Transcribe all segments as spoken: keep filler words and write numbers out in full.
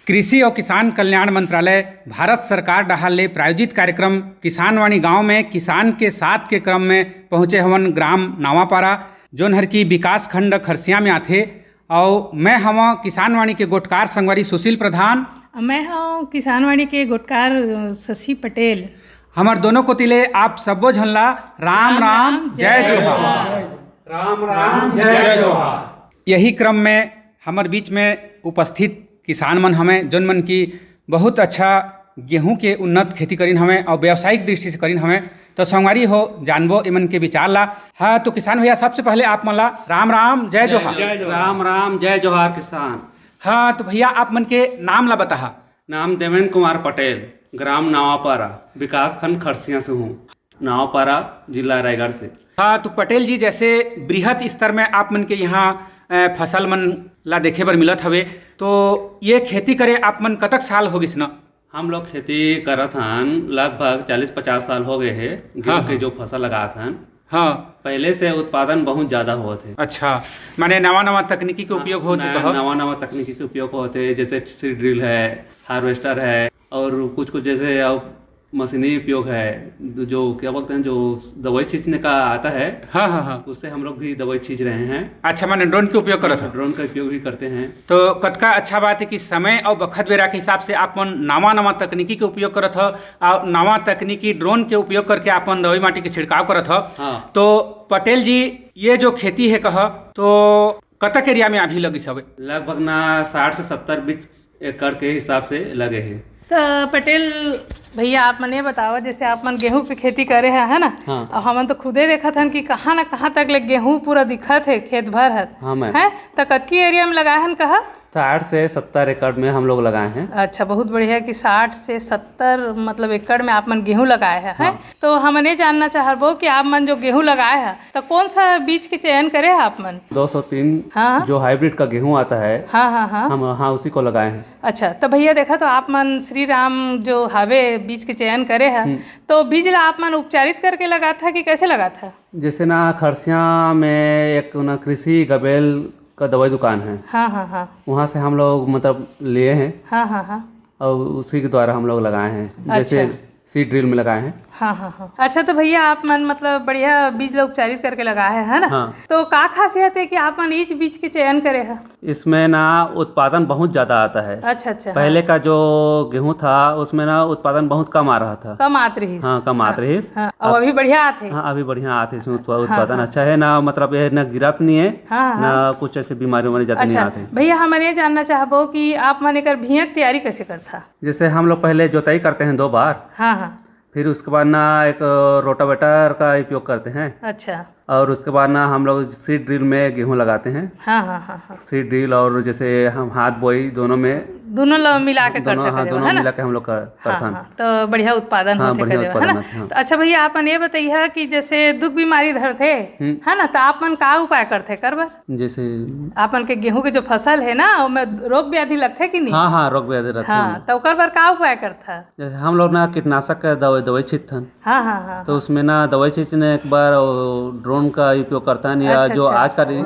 कृषि और किसान कल्याण मंत्रालय, भारत सरकार डहार ले प्रायोजित कार्यक्रम किसानवाणी गांव में किसान के साथ के क्रम में पहुंचे हवन ग्राम नावापारा, जोन हर की विकास खंड खरसिया में आथे। और मैं हवा किसानवाणी के गोटकार संगवारी सुशील प्रधान। मैं हव किसानवाणी के गोटकार, अ, शशि पटेल। हमर दोनों कोति ले आप सब्बो झन ला राम राम राम, राम, जय जय जोहार। जोहार। राम राम, जय जोहार। यही क्रम में हमर बीच में उपस्थित किसान मन हवं, जोन मन की बहुत अच्छा गेहूं के उन्नत खेती करिन हवं और व्यावसायिक दृष्टि से करिन हवं। तो संगवारी हो, जानबो एमन के विचार ला। हाँ, तो किसान भैया, सबसे पहले आप मन ला राम राम, जय जोहार। जय जोहार। राम राम, जय जोहार किसान। हाँ, तो भैया, आप मन के नाम ला बताहा। नाम देवेंद्र कुमार पटेल, ग्राम नावापारा, विकासखंड खरसिया से हूँ। नावापारा, जिला रायगढ़ से। हाँ, तो पटेल जी, जैसे बृहत स्तर में आप मन के यहाँ, अ, फसल मन ला देखे बर मिलत हवे, तो ये खेती करे आप मन कतक साल हो गिस न? हम लोग खेती करत हन, लगभग चालीस पचास साल हो गए हे। गेहूं हाँ, के हाँ। जो फसल लगात हन, हाँ। पहले से उत्पादन बहुत ज्यादा होत हे। अच्छा, माने नवा नवा तकनीकी के हाँ, उपयोग होत हे नया, कहो? नवा नवा तकनीकी के उपयोग होत हे, जैसे सीड ड्रिल है, हार्वेस्टर है और कुछ कुछ जैसे अब मशीनी उपयोग है, जो क्या बोलते हैं, जो दवाई छींचने का आता है, हाँ, हाँ, हाँ। उससे हम लोग भी दवाई छींच रहे हैं। अच्छा, माने ड्रोन के उपयोग करत हो? ड्रोन का उपयोग भी करते हैं। तो कतका अच्छा बात है कि समय और बखत बेरा के हिसाब से आप मन नवा नवा तकनीकी के उपयोग करत हो और नवा तकनीकी ड्रोन के उपयोग करके आप मन दवाई माटी के छिड़काव करत हो। हाँ। तो पटेल जी, ये जो खेती है कह, तो कतक एरिया में अभी लगिस हवे? लगभग ना साठ से सत्तर बीच एकड़ के हिसाब से लगे हे। तो पटेल भैया, आप मन ये बताओ, जैसे आप मन गेहूं के खेती करे हैं, है ना? हाँ। और हमन तो खुदे देखत हन कि कहाँ ना कहाँ तक ले गेहूं पूरा दिखत है, खेत भर हर। हाँ, मैम। है? तो कतकी एरिया में लगाए हन कहा? साठ से सत्तर एकड़ में हम लोग लगाए हैं। अच्छा, बहुत बढ़िया कि साठ से सत्तर, मतलब, एकड़ में आप मन गेहूं लगाए हैं, हैं? हाँ। तो हमन ये जानना चाहबो कि आप मन जो गेहूं लगाए हैं, तो कौन सा बीज के चयन करे हैं आप मन? दो सौ तीन, हाँ। जो हाइब्रिड का गेहूं आता है, हाँ, हाँ, हाँ। हम, हाँ, उसी को लगाए हैं। अच्छा, तो भैया, देखा तो आप मन श्री राम जो हावे बीज के चयन करे हैं, हम्म। तो बीज ला आप मन उपचारित करके लगात है कि कैसे लगात है? जैसे ना, खरसिया में एक ना कृषि गबेल का दवाई दुकान है। हाँ, हाँ, हाँ। वहाँ से हम लोग, मतलब, लिए हैं। हाँ, हाँ, हाँ। और उसी के द्वारा हम लोग लगाए हैं। अच्छा। जैसे सीड ड्रिल में लगाए हैं। हाँ, हाँ, हाँ। अच्छा, तो भैया, आप मन, मतलब, बढ़िया बीज ला उपचारित करके लगाए हैं, है ना? हाँ। तो का खासियत है कि आप मन इस बीज के चयन करे हैं? इसमें ना उत्पादन बहुत ज्यादा आता है। अच्छा, अच्छा, पहले हाँ। का जो गेहूं था, उसमें ना उत्पादन बहुत कम आ रहा था। कम आत रहिस। हाँ, कम आत हाँ, रहिस। हाँ। और अब अभी बढ़िया आत है। हाँ, अभी बढ़िया आत है, इसमें उत्पा-, हाँ, उत्पादन हाँ। अच्छा है ना, मतलब, ये ना गिरत नहीं है, हाँ, हाँ, ना हाँ। कुछ ऐसे बीमारी उमारी ज्यादा नहीं अच्छा, आते हैं। भैया, हमन ये जानना चाहबो कि आप मन एकर भुइयां के तैयारी कैसे करथा? जैसे हम लोग पहले जोताई करते हैं दो बार, हाँ, हाँ। फिर उसके बाद ना एक रोटावेटर का उपयोग करते हैं। अच्छा। और उसके बाद ना हम लोग सीड ड्रिल में गेहूं लगाते हैं। हाँ, हाँ, हाँ, हाँ। सीड ड्रिल और जैसे हम हाथ बोई, दोनों में दोनों ल-, मिला के दोनों, करते हाँ, करे, दोनों है ना? मिला के हम लोग कर-, हाँ, करथन। हाँ, तो बढ़िया उत्पादन हाँ, होथे बढ़िया करे, है उत्पादन ना? होथे, हाँ। तो अच्छा भैया, आप मन ये बताइए कि जैसे दुख बीमारी धरथे, हम्म। है ना, तो आप मन का उपाय करथे करबर? जैसे आप मन के गेहूं के जो फसल है ना, ओमे रोग व्याधि लगथे कि नहीं? हाँ, हाँ, रोग व्याधि रहथे हाँ, ओमे। तो ओकर बर का उपाय करथा? जैसे हम लोग ना कीटनाशक का दवाई, दवाई छींटथन। हाँ, हाँ, हाँ, तो हाँ। उसमें ना दवाई छींचने एक बार वो ड्रोन का उपयोग करथन, या अच्छा, जो अच्छा। आज का रि-,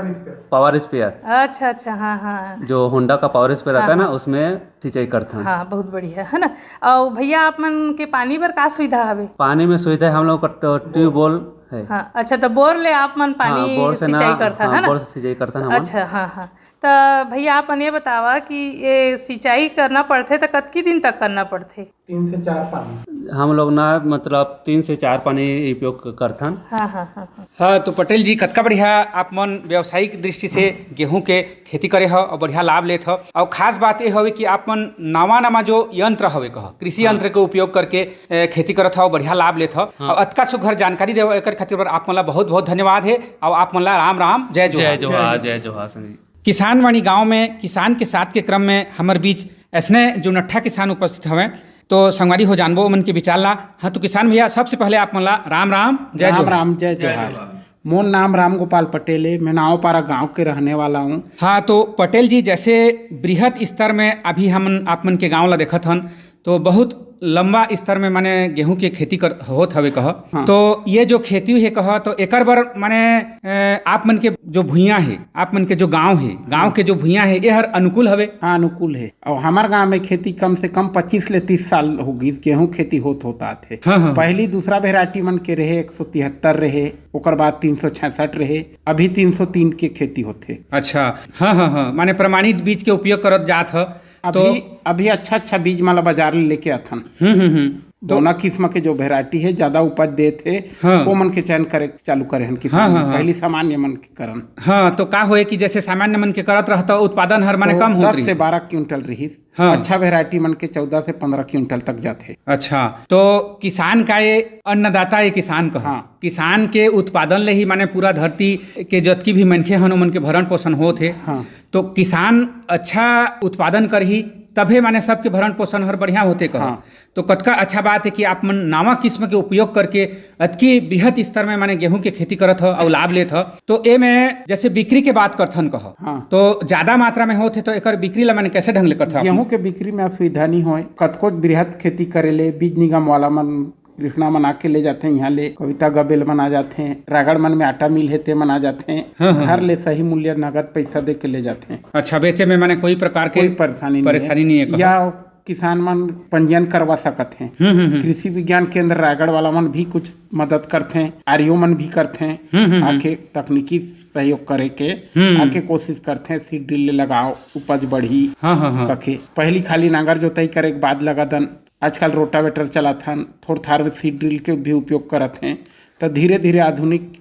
पावर स्प्रेयर। अच्छा, अच्छा, हाँ, हाँ। जो होंडा का पावर स्प्रेयर हाँ, आता है ना, हाँ। उसमें सिंचाई करथन। हाँ, बहुत बढ़िया, है ना? और भैया, आप मन के पानी बर का सुविधा हवे? पानी में सुविधा है, हम लोग का ट-, ट्यूबवेल है। हाँ, अच्छा, तो बोर ले आप मन पानी हाँ, बोर से सिंचाई ना, करथन, हाँ, है ना? बोर से सिंचाई करथन हमन। अच्छा, हाँ, हाँ। तो भैया, आप मन ये बतावा कि ये सिंचाई करना पड़थे, तो कतकी दिन तक करना पड़थे? तीन से चार पानी। हम लोग ना, मतलब, तीन से चार पानी उपयोग क-, करथन। हाँ, हाँ, हाँ, हाँ। हाँ, तो पटेल जी, कतका बढ़िया आप मन व्यावसायिक दृष्टि से गेहूं के खेती करे हो और बढ़िया लाभ लेत हो। और खास बात ये हवे कि आप मन नवा नवा जो यंत्र हवे कह, कृषि हाँ। यंत्र के उपयोग करके, ए, खेती करत हो, बढ़िया लाभ लेत हो। हाँ। और अतका सुघर जानकारी देव, एकर खातिर बर आप मन ला बहुत बहुत धन्यवाद है। और आप मन ला राम राम, जय जोहार। जय जोहार, जय जोहार संजीव। किसानवाणी गांव में किसान के साथ के क्रम में हमर बीच ऐसने जो नट्ठा किसान उपस्थित हवे, तो संगवारी हो जानबो ओमन के विचार ला। हाँ, तो किसान भैया, सबसे पहले आप मन ला राम राम, जय राम जोहार। राम, जय जय जोहार। जोहार। मोर नाम राम गोपाल पटेल है, मैं नावपारा गांव के रहने वाला हूँ। हाँ, तो पटेल जी, जैसे बृहत स्तर में अभी हम आप मन के गांव ला देखत हन, तो बहुत लंबा स्तर में माने गेहूं के खेती कर, होत हवे कह। हाँ। तो ये जो खेती हे कह, तो एकर बर माने, ए, आप मन के जो भुइयां हे, आप मन के जो गांव हे, गांव हाँ। के जो भुइयां हे, ये हर अनुकूल हवे? हाँ, अनुकूल हे। और हमार गांव में खेती कम से कम पच्चीस ले तीस साल हो गई, गेहूं खेती होत होत आत हे। हाँ, हाँ। पहली दूसरा वेराइटी मन के रहे, एक सौ तिहत्तर रहे, ओकर बाद तीन सौ छियासठ रहे, अभी तीन सौ तीन के खेती होथे। अच्छा, हाँ, हाँ, हाँ, माने प्रमाणित बीज के उपयोग करत जात ह। तो अभी, अभी अच्छा अच्छा बीज मन ला बाजार ले लेके आथन। हम्म, हम्म, हम्म। तो दोनों किस्म के जो वेराइटी हे, ज्यादा उपज देत हे, हाँ। वो मन के चयन करे चालू करे हन किसान हाँ, मन। हाँ, हाँ। पहली सामान्य मन के करन। हाँ, तो का होए कि जैसे सामान्य मन के करत रहता, उत्पादन हर माने तो कम होत दस से रही। बारह क्विंटल रहिस। हाँ। अच्छा वेराइटी मन के चौदह से पन्द्रह क्विंटल तक जाथे। अच्छा, तो किसान का ये अन्नदाता, ये किसान का हाँ। किसान के उत्पादन ले ही माने पूरा धरती के जतकी भी मनखे हन, ओमन के भरण पोषण होत हे। हाँ। तो किसान अच्छा उत्पादन करही, तभे माने सबके भरण पोषण हर बढ़िया होथे कह। हाँ। तो कतका अच्छा बात हे कि आप मन नावा किस्म के उपयोग करके अतकी बृहत स्तर में माने गेहूं के खेती करत ह अउ लाभ लेत ह। तो ए में जैसे बिक्री के बात करथन कह, हाँ। तो ज्यादा मात्रा में होथे तो एकर बिक्री ला माने कैसे ढंग ले करथव आप गेहूं मन? के बिक्री में असुविधा नहीं होय। कतको बृहत खेती करे ले बीज निगम वाला मन, कृष्णा मन आके ले जाथे, यहाँ ले कविता गबेल मन आ जाथे, रायगढ़ मन में आटा मिल हे ते मन आ जाथे, हाँ, हाँ, घर हाँ। ले सही मूल्य नगद पैसा दे के ले जाथे। अच्छा, बेचे में माने कोई प्रकार के कोई परेशानी नहीं हे। परेशानी नहीं हे कहो। या किसान मन पंजीयन करवा सकत हे। हम्म, हम्म, हम्म। कृषि विज्ञान केंद्र रायगढ़ वाला मन भी कुछ मदद करथे, आरओ मन भी करथे, हम्म, हम्म, हम्म। आके तकनीकी सहयोग करे के हम्म। आके कोशिश करथे, सीड ड्रिल ले लगाओ, उपज बढ़ी। हाँ, हाँ, हाँ। कखे पहली खाली नांगर जोताई करे के बाद लगा दन, आजकल रोटावेटर चलाथन, थोड़ थार में सीड ड्रिल के भी उपयोग करत हे। तो धीरे धीरे आधुनिक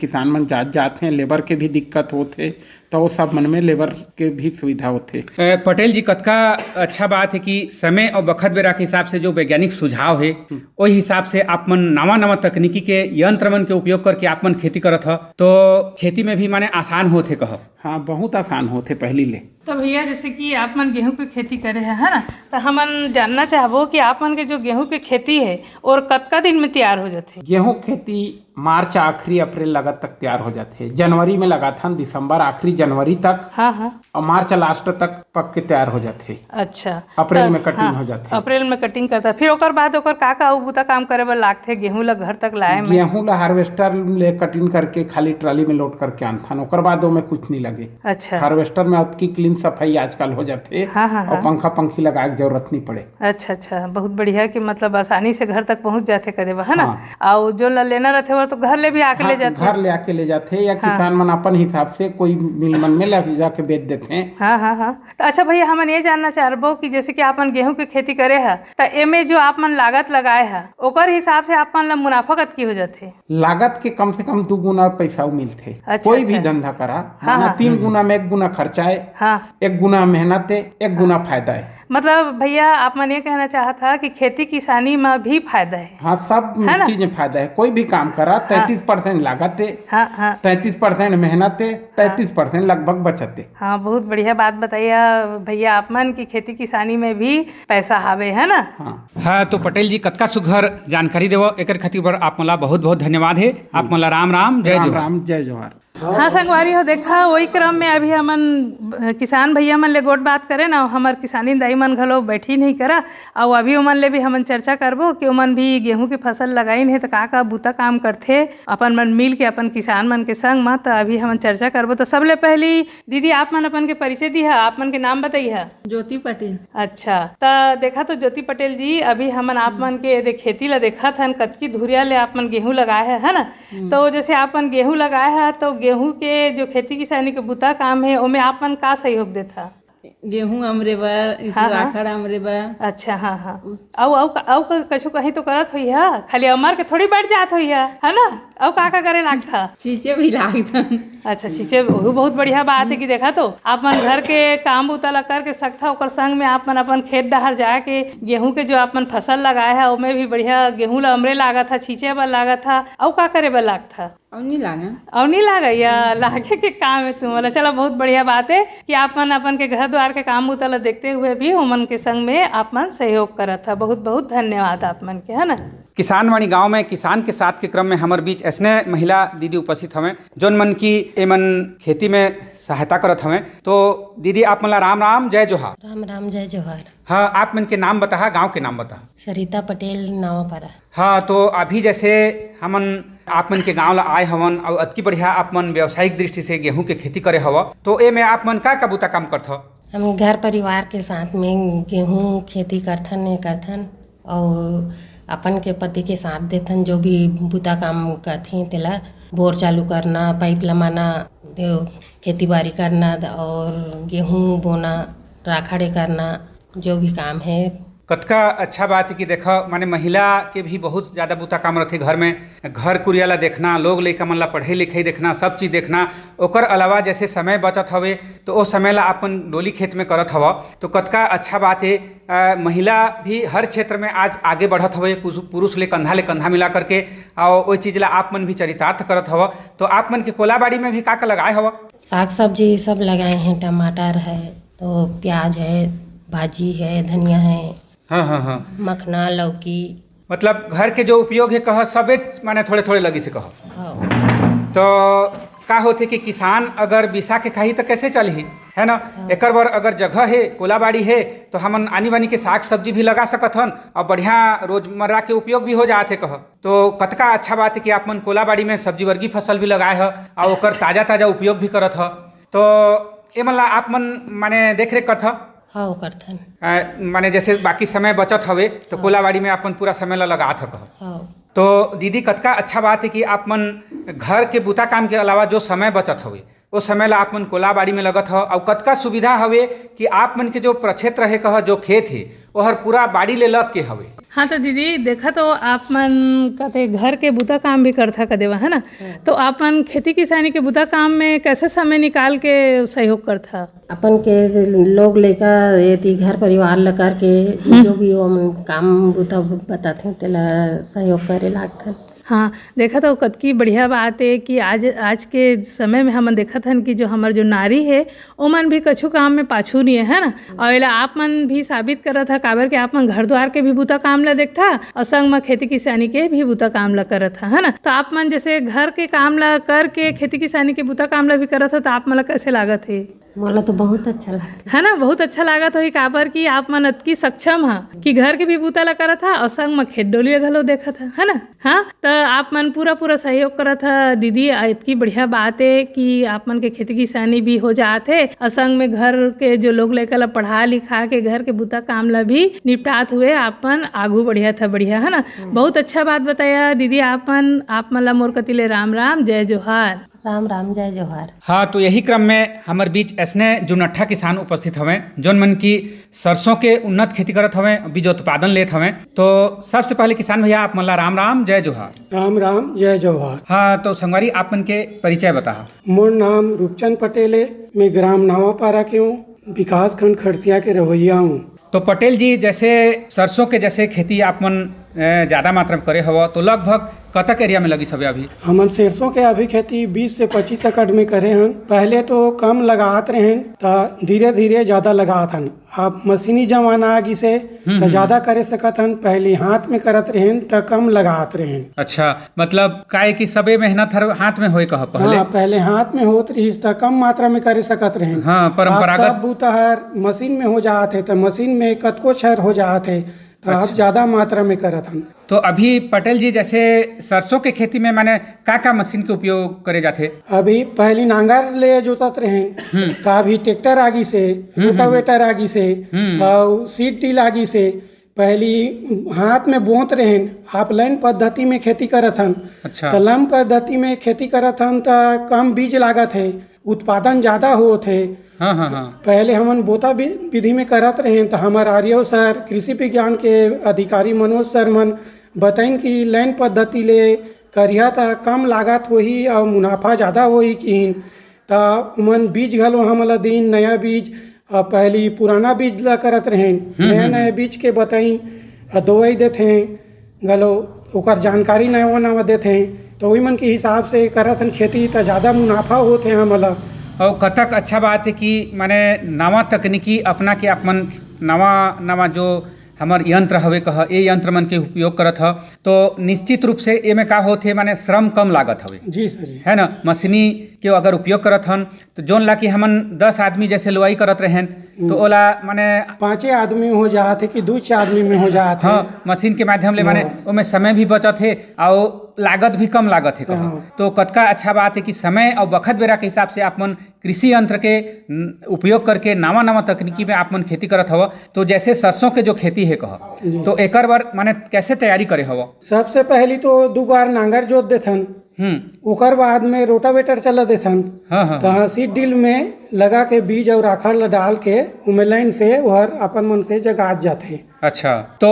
किसान मन जात जात हे, लेबर के भी दिक्कत होत हे, तो वो सब मन में लेबर के भी सुविधा होत हे। ए, पटेल जी, कतका अच्छा बात हे कि समय और बखत बेरा के हिसाब से जो वैज्ञानिक सुझाव हे, हम्म। ओही हिसाब से आप मन नवा नवा तकनीकी के यंत्र मन के उपयोग करके आप मन खेती करत ह, तो खेती में भी माने आसान होत हे कह। हाँ, बहुत आसान होत हे पहली ले। तो भैया, जैसे कि आप मन गेहूं के खेती करे हे, है ना, तो हमन जानना चाहबो कि आप मन के जो गेहूं के खेती हे, और कतका दिन में तैयार हो जाथे? गेहूं खेती मार्च आखिरी अप्रैल लगत तक तैयार हो जाथे। जनवरी में लगाथन, दिसंबर आखिरी जनवरी तक, हाँ, हाँ। और मार्च लास्ट तक पक के तैयार हो जाथे। अच्छा, अप्रैल त-, में कटिंग हाँ, हो जाथे। अप्रैल में कटिंग करता, फिर ओकर बाद ओकर का का अउ बुता काम करे बर लागथे गेहूं ला घर तक लाए में? गेहूं ला हार्वेस्टर ले कटिंग करके खाली ट्राली में लोड करके आनथन, ओकर बाद ओमे कुछ नहीं लगे। अच्छा। हार्वेस्टर में अतकी क्लीन सफाई आजकल हो जाथे हाँ, हाँ, और हाँ। पंखा पंखी लगाए के जरूरत नहीं पड़े। अच्छा, अच्छा, बहुत बढ़िया कि मतलब आसानी से घर तक पहुंच जाथे करे बर, है ना? हाँ। अउ जो ला लेना रहथे वो तो घर ले भी आके हाँ, ले जाथे। घर ले आके ले जाथे या हाँ। किसान मन अपन हिसाब से कोई मिल मन में ले जाके बेच देथे। हाँ, हाँ, हाँ। तो अच्छा भैया, हमन ये जानना चाहबो कि जैसे कि आपन गेहूं के खेती करे ह, त एमे जो आप मन लागत लगाए ह, ओकर हिसाब से आप मन ला मुनाफा कतकी हो जाथे? लागत के कम से कम दू गुना पैसा मिलथे। अच्छा, कोई भी अच्छा। धंधा करा, हाँ, माना हाँ। तीन गुना में एक गुना खर्चा है, हाँ। एक गुना मेहनत है, एक गुना हाँ। फायदा है। मतलब भैया, आप मन ये कहना चाहत ह कि खेती किसानी में भी फायदा है? हाँ, सब है ना? चीज में फायदा है। कोई भी काम करा, हाँ। तैंतीस परसेंट लागत है, हाँ, हाँ। तैंतीस परसेंट मेहनत है, हाँ। तैंतीस परसेंट लगभग बचत है। हाँ, बहुत बढ़िया बात बताइए भैया आप मन कि खेती किसानी में भी पैसा हावे, है ना? हाँ। हाँ, तो पटेल जी, कतका सुघर जानकारी देवो, एकर खातिर बर आप मन ला बहुत बहुत धन्यवाद है। आप मन ला राम राम, जय राम जोहार। राम, जय जोहार। हाँ संगवारी हो, देखा वही क्रम में अभी हमन, अ, किसान भैया मन ले गोठ बात करे ना, हमर किसानी दाई मन घलो बैठी नहीं करा, अउ अभी ओमन ले भी हमन चर्चा करबो कि ओमन भी गेहूं के फसल लगाइन हे त का का बूता काम करथे अपन मन मिल के अपन किसान मन के संग म। त अभी हमन चर्चा करबो। त सबले पहली दीदी, आप मन अपन के परिचय दिहा, आप मन के नाम बताइहा। ज्योति पटेल। अच्छा, त देखा तो ज्योति पटेल जी, अभी हमन आप मन के एदे खेती ला देखत हन, कतकी धुरिया ले आप मन गेहूं लगाए है, है ना? हम्म। तो जैसे आप मन गेहूं लगाए है, तो गेहूं के जो खेती किसानी के बुता काम है, ओमे आप मन का सहयोग देथा? गेहूं अमरे बर, इसे हाँ, हाँ। राखड़ अमरे बर। अच्छा, हाँ, हाँ। अउ, अउ, अउ क-, कछु कहीं तो करत होइहा, खाली अमर के थोड़ी बैठ जात होइहा, है ना? अउ का का करे लागथा? छींचे भी लागथन। अच्छा, छींचे, वो बहुत बढ़िया बात है कि देखा तो आप मन घर के काम बुता ला करके सकथा, ओकर संग में आप मन अपन खेत डहार जाके गेहूं के जो आप मन फसल लगाए है, ओमे भी बढ़िया गेहूं ला अमरे लागत है, छींचे बर लागत है, अउ का करे बर लागथा? अउ नहीं लागा। अउ नहीं लागा या लागे के काम है तुम्हारा। चलो, बहुत बढ़िया बात है कि आप मन अपन के घर द्वार के काम बुता ला देखते हुए भी ओमन के संग में आप मन सहयोग करत है। बहुत बहुत धन्यवाद आप मन के, है ना? किसानवाणी गांव में किसान के साथ के क्रम में हमर बीच ऐसने महिला दीदी उपस्थित हवे, जोन मन की एमन खेती में सहायता करत हवं। तो दीदी, आप मन ला राम राम, जय जोहार। राम राम, जय जोहार। हाँ, आप मन के नाम बताहा, गांव के नाम बताहा। सरिता पटेल, नवापारा। हाँ, तो अभी जैसे हमन आप मन के गांव ला आए हवन, अउ अतकी बढ़िया आप मन व्यावसायिक दृष्टि से गेहूं के खेती करे हव, तो ए में आप मन का का बुता काम करथव? हम घर परिवार के साथ में गेहूं खेती करथन, ये करथन, अउ अपन के पति के साथ देथन, जो भी बुता काम करथे तेला, बोर चालू करना, पाइप लमाना, खेती बाड़ी करना अउ गेहूं बोना, राखड़े करना, जो भी काम है। कतका अच्छा बात है कि देखा, माने महिला के भी बहुत ज्यादा बुता काम रहथे घर में, घर कुरिया ला देखना, लोग लइका मन ला पढ़े लिखे देखना, सब चीज देखना। ओकर अलावा जैसे समय बचत हवे, तो ओ समय ला अपन डोली खेत में करत हव, तो कतका अच्छा बात है। अ, महिला भी हर क्षेत्र में आज आगे बढ़त हवे, पुरु-, पुरुष ले कंधा ले कंधा मिला करके, और ओई चीज ला आप मन भी चरितार्थ करत हव। तो आप मन के कोलाबाड़ी में भी का का लगाए हव? साग सब्जी सब लगाए हैं, टमाटर है, तो प्याज है, भाजी है, धनिया है, हाँ, हाँ, हाँ। मखना, लौकी। मतलब घर के जो उपयोग है, कह सबे, माने थोड़े थोड़े लगी से कह। हाँ। तो का होथे कि किसान अगर बिसा के खाही, तो कैसे चलही, है ना? हाँ। एकर बर अगर जगह है, कोलाबाड़ी है, तो हमन आनी बानी के साग सब्जी भी लगा सकत हन, और बढ़िया रोजमर्रा के उपयोग भी हो जात है कह। तो कतका अच्छा बात है कि आप मन कोलाबाड़ी में सब्जी वर्गी फसल भी लगाए ह, और ओकर ताजा ताजा उपयोग भी करत ह। तो ए मन ला आप मन, माने, देख रेख करत ह? हाँ, करथन। अ, माने जैसे बाकी समय बचत हवे, तो हाँ। कोलाबाड़ी में अपन पूरा समय ला लगात ह कह। हाँ। तो दीदी, कतका अच्छा बात है कि आप मन घर के बुता काम के अलावा जो समय बचत हवे, ओ समय ला आप मन कोलाबाड़ी में लगत ह, अउ कतका सुविधा हवे कि आप मन के जो प्रक्षेत्र हे कह, जो खेत हे, ओहर पूरा बाड़ी ले लग के हवे। हाँ, तो दीदी, देखा तो आप मन कते घर के बुता काम भी करथा कदेवा, है ना? हाँ। तो आप मन खेती किसानी के बुता काम में कैसे समय निकाल के सहयोग करथा? अपन के लोग लइका एती घर परिवार ल करके हम्म। जो भी ओमन काम बुता बताथे, तेला सहयोग करे लागथन। हाँ, देखा तो कतकी बढ़िया बात है कि आज, आज के समय में हमन देखत हन कि जो हमर जो नारी है, ओमन भी कछु काम में पाछू नहीं है, है ना? और एला आप मन भी साबित करत हा, काबर के आप मन घर द्वार के भी बुता काम ला देखथा और संग म खेती किसानी के भी बुता काम ला करत हा, है ना? तो आप मन जैसे घर के काम ला करके खेती किसानी के बुता काम ला भी करत हा, तो आप मन ला कैसे लागत है? मोला तो बहुत अच्छा लागत है। है ना, बहुत अच्छा लागत होही, काबर कि आप मन अतकी सक्षम हा कि घर के भी बुता ला करत हा और संग म खेत डोली ला घलो देखत हा, है ना? हाँ, तो आप मन पूरा पूरा सहयोग करत हा दीदी, आ, इतकी बढ़िया बात है कि आप मन के खेती किसानी भी हो जात है और संग में घर के जो लोग लइका ला पढ़ा लिखा के घर के बुता काम ला भी निपटात हुए आप मन आगू बढ़िया था, बढ़िया, है ना? हम्म। बहुत अच्छा बात बताया दीदी आप मन। आप मन ला मोर कति ले राम राम, जय जोहार। राम राम, जय जोहार। हाँ, तो यही क्रम में हमर बीच ऐसने जुनट्ठा किसान उपस्थित हवें, जोन मन की सरसों के उन्नत खेती करत हवें, बीज उत्पादन लेत हवें। तो सबसे पहले किसान भैया, आप मन ला राम राम, जय जोहार। राम राम, जय जोहार। हाँ, तो संगवारी, आप मन के परिचय बताहा। मोर नाम रूपचंद पटेल है, मैं ग्राम नावापारा के हूँ, विकासखंड खड़सिया के रहवैया हूँ। तो पटेल जी, जैसे सरसों के जैसे खेती आप मन, अ, ज्यादा मात्रा में करे हव, तो लगभग कतक एरिया में लगिस हवे अभी? हमन सरसों के अभी खेती बीस से पच्चीस एकड़ में करे हन। पहले तो कम लगात रहेन, त धीरे-धीरे ज्यादा लगात हन। अब मशीनी जमाना आ गिस हे, हम्म, त हम्म। ज्यादा करे सकत हन। पहली हाथ में करत रहेन, त कम लगात रहेन। अच्छा, मतलब, काहे कि सबे मेहनत हर हाथ में होए कहा पहले? हाँ, पहले हाथ में होत रहिस, त कम मात्रा में करे सकत रहेन। हाँ, परंपरागत। अब सब बूता हर मशीन में हो जात हे, त मशीन में कतको छर हो जात हे, त अब अच्छा। ज्यादा मात्रा में करत हन। तो अभी पटेल जी, जैसे सरसों के खेती में माने का-का मशीन के उपयोग करे जाथे? अभी पहली नांगर ले जोतत रहेन, हम्म। त अभी ट्रैक्टर आ गिस हे, हम्म, हम्म, हम्म। रोटावेटर आ गिस हे, हम्म। अउ सीड ड्रिल आ गिस हे। पहली हाथ में बोत रहेन, आप लाइन पद्धति में खेती करत हन। अच्छा। त लाइन पद्धति में खेती करत हन, त कम बीज लागत हे, उत्पादन ज्यादा होत हे। हाँ, हाँ, हाँ। पहले हमन बोता वि-, विधि में करत रहेन, त हमर आर्यव सर, कृषि विज्ञान के अधिकारी मनोज सर मन बताइन कि लाइन पद्धति ले करिहा, त कम लागत होही अउ मुनाफा ज्यादा होही किहिन। त उमन बीज घलो हमन ल दीन, नया बीज, अ, पहली पुराना बीज ल करत रहेन, हम्म, नया, हम्म, नया हम्म। बीज के बताइन, अ, दवाई देथे घलो, ओकर जानकारी नवा, नवा देथे। त ओही मन के हिसाब से करत हन खेती, त ज्यादा मुनाफा होत हे हमन ल। अउ कतक अच्छा बात हे कि माने नवा तकनीकी अपना के आप मन नवा, नवा जो हमर यंत्र हवे कह, ए यंत्र मन के उपयोग करत ह, तो निश्चित रूप से एमे का होथे, माने श्रम कम लागत हवे। जी सर जी। है ना, मशीनी के अगर उपयोग करत हन, तो जोन ला कि हमन दस आदमी जैसे लुवाई करत रहेन, तो हम्म। ओला माने पाँचे आदमी हो जात हे कि दू चार आदमी में हो जात हे। हाँ, मशीन के माध्यम ले माने हाँ। ओमे समय भी बचत हे, और लागत भी कम लागत हे कहा। हाँ। तो कतका अच्छा बात है कि समय और बखत बेरा के हिसाब से आप मन कृषि यंत्र के न, उपयोग करके नवा नवा तकनीकी में आप मन खेती करत हव। तो जैसे सरसों के जो खेती है कहा, जी। तो एकर बर माने कैसे तैयारी करे हव? सबसे पहली तो दू बार नांगर जोत देथन, हम्म। ओकर बाद में रोटावेटर चला देथन। हाँ, हाँ, तो हाँ। हाँ, सीड ड्रिल में लगा के बीज और राखड़ ला डाल के उमे लाइन से ओहर अपन मन से जगात जाथे। अच्छा, तो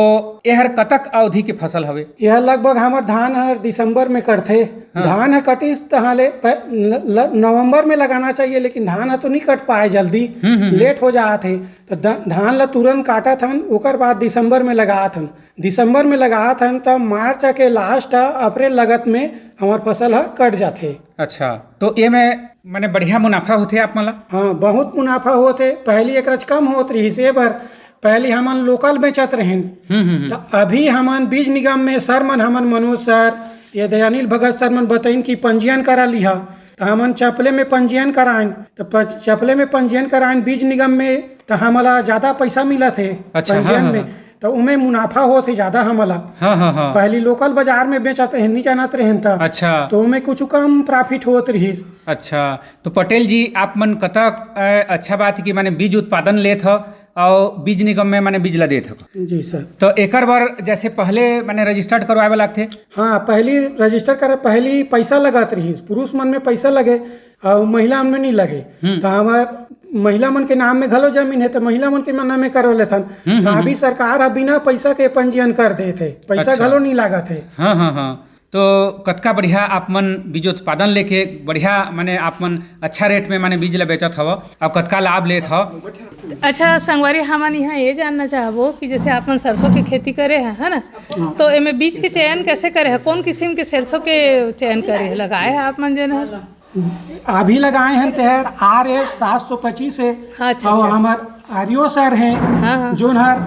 एहर कतक अवधि के फसल हवे? यह लगभग हमर धान हर दिसंबर में कटथे। हाँ। धान ह कटिस तहाँ ले प-, ल-, ल-, नवंबर में लगाना चाहिए, लेकिन धान ह तो नहीं कट पाए जल्दी, हम्म, हम्म, हम्म। लेट हो जात हे। तो द-, धान ला तुरंत काटत हन, ओकर बाद दिसंबर में लगात हन। दिसंबर में लगात हन, त मार्च के लास्ट, अप्रैल लगत में हमर फसल ह कट जाथे। अच्छा, तो एमे माने बढ़िया मुनाफा होथे आप मन ला? हाँ, बहुत मुनाफा होथे। पहली एकरच कम होत रहिस, ए बर पहली हमन लोकल बेचत रहेन। हम्म, हम्म, हम्म। त अभी हमन बीज निगम में सर मन, हमन मनोज सर, ये दयानिल भगत सर मन बताइन कि पंजीयन करा लिहा। त हमन चपले में पंजीयन कराएन। त प-, चपले में पंजीयन कराएन बीज निगम में, त हमला ज्यादा पैसा मिलत हे अच्छा, पंजीयन हाँ, हाँ, में। हाँ। त उमे मुनाफा होत हे ज्यादा हमला। हाँ, हाँ, हाँ। पहली लोकल बाजार में बेचत रहेन, नहीं जानत रहेन त। अच्छा। तो उमे कुछ कम प्रॉफिट होत रहिस। अच्छा, तो पटेल जी, आप मन कतक, अ, अच्छा बात है कि माने बीज उत्पादन लेत ह और बीज निगम में माने बीज ला देत ह। जी सर। तो एकर बर जैसे पहले माने रजिस्टर्ड करवाए ला लगथे? हाँ, पहली रजिस्टर कर, पहली पैसा लगत रहिस, पुरुष मन में पैसा लगे और महिला मन में नहीं लगे। हम्म। तो हमार महिला मन के नाम में घलो जमीन है, तो महिला मन के नाम में करवा लेथन। हम्म, तो हम्म, अभी हम्म। सरकार ह बिना पैसा के पंजीयन कर देत हे, पैसा अच्छा। घलो नहीं लागत हे। हाँ, हाँ, हाँ। तो कतका बढ़िया आप मन बीज उत्पादन लेके बढ़िया माने आप मन अच्छा रेट में माने बीज ला बेचत हव और कतका लाभ लेत हव। अच्छा संगवारी, हमन यहाँ ये जानना चाहबो कि जैसे आप मन सरसों के खेती करे हैं, है ना, तो एमे बीज के चयन कैसे करे हैं, कौन किस्म के सरसों के चयन करे हैं, लगाए हैं आप मन जेन है? अभी लगाए हैं तेहर आर एस सात सौ पच्चीस है। हाँ, अच्छा, और अच्छा। हमार आर्यो सर हैं, हाँ, हाँ। जोन हर,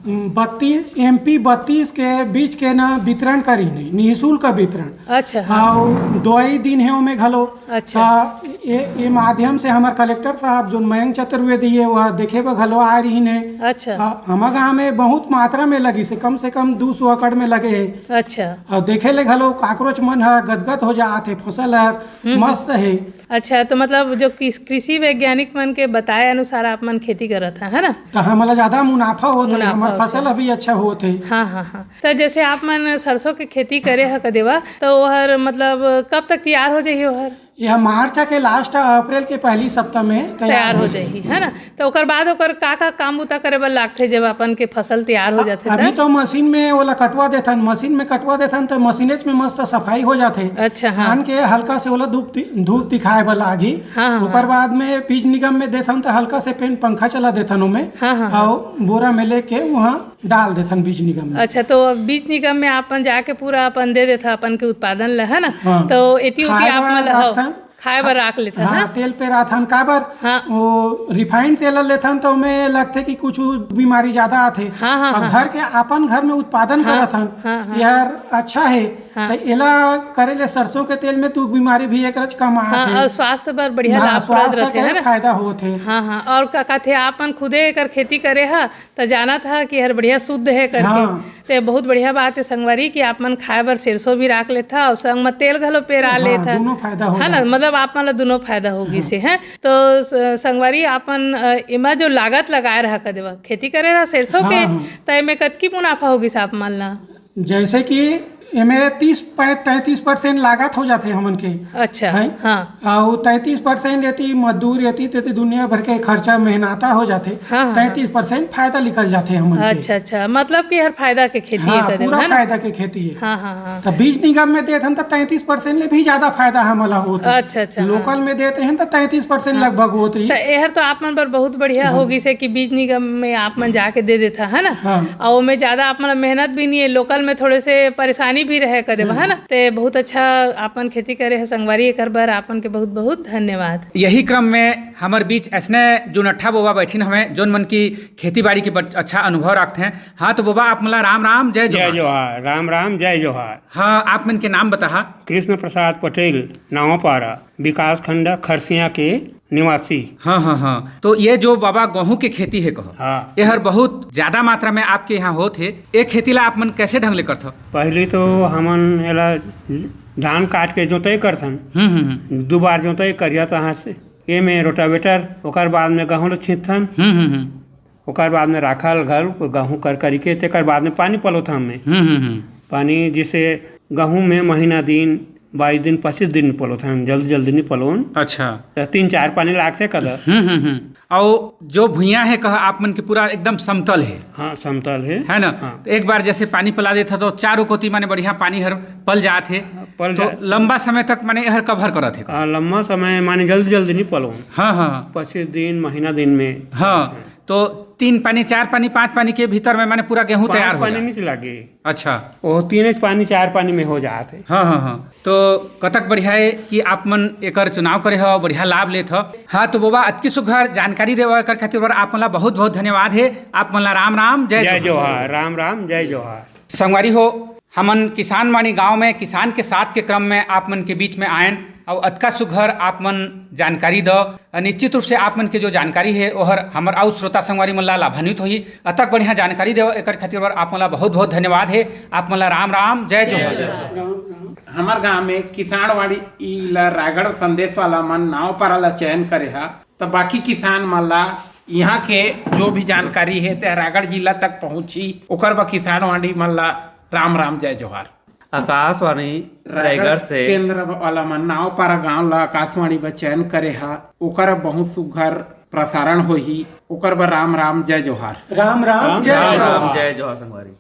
उम, बत्तीस, एम पी बत्तीस के बीज के ना वितरण करी नहीं, निःशुल्क वितरण। अच्छा, हाँ। और दवाई दिन है ओमे घलो। अच्छा। ता ये, ये माध्यम से हमार कलेक्टर साहब जोन मयंक चतुर्वेदी है, वह देखे बर घलो आ रही ने। अच्छा। हाँ, हमार गाँव में बहुत मात्रा में लगी से, कम से कम दो सौ एकड़ में लगे है। अच्छा। और देखे ले घलो काकरोच मन ह गदगद हो जात है, फसल हर हम्म, हम्म। मस्त है। अच्छा, तो मतलब जो किस-, कृषि वैज्ञानिक मन के बताए अनुसार आप मन खेती करत ह, है ना? तो हमला ज्यादा मुनाफा होत है, मुनाफा हमर होत है। फसल अभी अच्छा होत है। हाँ, हाँ, हाँ। तो जैसे आप मन सरसों के खेती करे ह कदेवा, तो ओहर मतलब कब तक तैयार हो जाही ओहर? यह मार्च के लास्ट, अप्रैल के पहली सप्ताह में तैयार तैयार हो हो जाही। जाही, है ना? तो ओकर बाद ओकर का का काम बुता करे बर लागथे जब अपन के फसल तैयार हो अ-, जाथे अभी त? तो मशीन में ओला कटवा देथन, मशीन में कटवा देथन तो मशीनेच में मस्त सफाई हो जाथे। अच्छा, हाँ। आन के हल्का से ओला धूप दि-, धूप दिखाए बर लागी। हाँ, हाँ, ओकर हाँ। बाद में बीज निगम में देथन तो हल्का से पेन पंखा चला देथन ओमे। हाँ, हाँ, हाँ। और बोरा में लेके वहाँ डाल देथन बीज निगम में। अच्छा, तो बीज निगम में आप मन जाके पूरा अपन दे देथा अपन के उत्पादन ला, है ना? हाँ। तो एती ओती खाए आप बर मन ला, हाँ, रखथन। खाए बर राख लेथन, हाँ, हाँ? तेल पे राखथन, काबर? हाँ। वो रिफाइंड तेल लेथन तो ओमे लगथे कि कुछ बीमारी ज्यादा आथे। हाँ, हाँ, अब हाँ, घर हाँ। के अपन घर में उत्पादन हाँ, करत हन, हाँ, हाँ। यार अच्छा है। हाँ। तो एला करे ले सरसों के तेल में तो बीमारी भी एक रच कम हाँ, आथे। और स्वास्थ्य बर बढ़िया हाँ, लाभप्रद स्वास्थ्य रहथे, के है ना? फायदा होत है। हाँ, हाँ। और का कहथे, आप मन खुदे एकर खेती करे हा, त जानत हा कि हर बढ़िया शुद्ध है करके। हाँ। ते बहुत बढ़िया बात है संगवारी कि आप मन खाए बर सरसों भी राख लेथा और संग म तेल घलो पेरा हाँ, लेथा। दोनों फायदा हो है ना? जाथे। मतलब आप मन ला दोनों फायदा होगी हाँ। से, हैं? तो स-, संगवारी आप मन, अ, एमा जो लागत लगाए रहा कदेवा, खेती करे रहा सरसों हाँ, के, हाँ। त एमे कतकी मुनाफा होगी से आप मन ला? जैसे कि एमे तीस पै-, तैंतीस परसेंट लागत हो जाथे हमन के। अच्छा, हैं? हाँ। अउ तैंतीस परसेंट एती मजदूर एती तेती दुनिया भर के खर्चा मेहनता हो जाथे। हाँ, हाँ, हाँ। तैंतीस परसेंट फायदा निकल जाथे हमन के। अच्छा, अच्छा, मतलब कि हर फायदा के खेती हाँ, है कदम, पूरा है ना? फायदा के खेती है। हाँ, हाँ, हाँ। त बीज निगम में देत हन त तैंतीस परसेंट ले भी ज्यादा फायदा हमला होत है। अच्छा, अच्छा, हाँ। लोकल में देत रहन त तैंतीस परसेंट हाँ। लगभग होत रही। त एहर तो आप मन बर बहुत बढ़िया हाँ। होगी से कि बीज निगम में आप मन जाके दे देथा, है ना? हाँ। अउ ओमे ज्यादा आप मन मेहनत भी नहीं है, लोकल में थोड़े से परेशानी भी रहे कदे, है ना? ते बहुत अच्छा आपन खेती करे हे संगवारी, एकर बर आपन के बहुत बहुत धन्यवाद। यही क्रम में हमर बीच ऐसने जुनट्ठा बोबा बैठिन हवे, जोन मन की खेती बाड़ी के बड़ अच्छा अनुभव रखते हैं। हाँ तो बोबा, आप मन ला राम राम, जय जय जोहार। जोहार। राम राम, जय जोहार। हाँ, आप मन के नाम बताहा। कृष्ण प्रसाद पटेल, नावापारा, विकास खंड खरसिया के निवासी। हाँ हाँ हाँ। तो ये जो बाबा गेहूं के खेती हे कहो, हाँ। ये हर बहुत ज्यादा मात्रा में आपके यहाँ होत हे। ये खेती ला आप मन कैसे ढंग ले करथो? पहली तो हमन एला धान काट के जोतई करथन। हम्म हम्म हम्म। दो बार जोतई करिया तहाँ से, ये में रोटावेटर, ओकर बाद में गेहूं ला छींचथन। हम्म हम्म हम्म। ओकर बाद में राखल घल गेहूं कर करी के, तेकर बाद में पानी पलोथन हमें। हम्म हम्म हम्म। पानी जिसे गेहूं में महीना दिन, बाईस दिन, पच्चीस दिन पलोथन, जल्दी जल्दी नहीं पलोन। अच्छा। तो तीन चार पानी लागथे कदा। हम्म हम्म हम्म। और जो भुइयां हे कहा आप मन के पूरा एकदम समतल हे। हाँ, समतल हे। है ना? हाँ। तो एक बार जैसे पानी पला देता तो चारों कोती माने बढ़िया पानी हर पल जात हे। हाँ, पल तो जात। लंबा समय तक माने हर कवर करत हे। हाँ, लंबा समय माने जल्दी जल्दी नहीं पलोन। हाँ हाँ। पच्चीस दिन, महीना दिन में। हाँ। तो तीन पानी, चार पानी, पांच पानी के भीतर में माने पूरा गेहूं पांच तैयार हो पानी जाए। नहीं लागे। अच्छा। वो तीन पानी, चार पानी में हो जात हे। हाँ हाँ हाँ। तो कतक बढ़िया हे कि आप मन एकर चुनाव करे हो, बढ़िया लाभ लेत हो। हाँ तो बोबा, अतकी सुघर जानकारी देवा एकर खातिर बर आप मन ला बहुत बहुत धन्यवाद हे। आप मन ला राम राम, जय जय जोहार। जोहार। राम राम, जय जोहार। संगवारी हो, हमन किसान वाणी गांव में किसान के साथ के क्रम में आप मन के बीच में आयन और अतका सुघर आप मन जानकारी दो। निश्चित रूप से आप मन के जो जानकारी हे ओहर हमर अउ श्रोता संगवारी मन ला लाभान्वित होही। अतक बढ़िया जानकारी देव एकर खातिर बर आप मन ला बहुत बहुत धन्यवाद हे। आप मन ला राम राम, जय जोहार। हमर गांव में किसान वाणी ला रायगढ़ संदेश वाला मन नावापारा ला चयन करे हा, त बाकी किसान मन ला यहाँ के जो भी जानकारी हे ते रायगढ़ जिला तक पहुंची, ओकर बर किसान वाणी मन ला राम राम, जय जोहार। आकाशवाणी रायगढ़ रायगढ़ से। केंद्र वाला मन नावापारा गांव ला आकाशवाणी बर चयन करे हा, ओकर बहुत सुघर प्रसारण होही, ओकर बर राम राम, जय जोहार। राम राम, जय राम जोहार। राम, जय जोहार संगवारी।